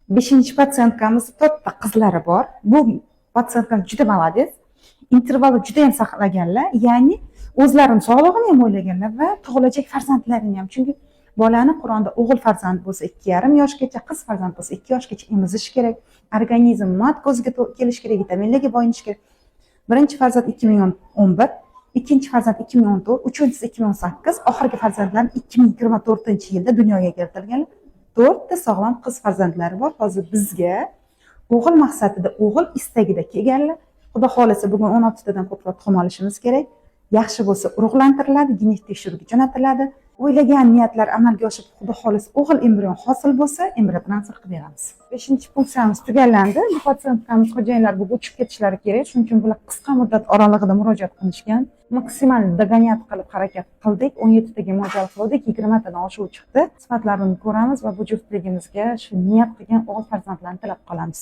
Beshinchi пациентка miz, to'rtta qizlari bor. Bu пациентка m juda молодец. Intervalni juda ham saqlaganlar, ya'ni o'zlarini sog'lig'ini ham o'ylaganlar va tug'ilajak farzandlarini ham. Chunki bolani Qur'onda o'g'il farzand bo'lsa 2,5 yoshgacha, qiz farzand bo'lsa 2 yoshgacha emizish kerak. Organizm матка o'ziga kelishi kerak, vitaminlarga boyinishi kerak. Birinchi farzand 2011, ikkinchi farzand 2014, uchinchisi 2018, oxirgi farzandlar 2024-yilda dunyoga keltirilgan. To'rtta sog'lom qiz farzandlari bor. Hozir bizga o'g'il maqsadida, o'g'il istagida kelganlar. Xudo xohlasa, bugun 16 tadan ko'proq tuxum olishimiz kerak. Yaxshi bo'lsa, urug'lantiriladi, genetik tekshiruvga jo'natiladi. O'ylagan niyatlar amalga oshib, Xudo xohlasa, o'g'il embrion hosil bo'lsa, embrion transfer qilib beramiz. Beshinchi punksiyamiz tugallandi. Bu пациентка miz xo'jayinlar bugun uchib ketishlari kerak, shuning uchun bular qisqa muddat oralig'ida murojaat qilishgan. Maksimal догонять qilib harakat qildik, 17 taga mo'ljal qildik, 20 tadan oshuv chiqdi. Sifatlarini ko'ramiz va bu juftligimizga shu niyat qilgan o'g'il farzandlarni tilab qolamiz.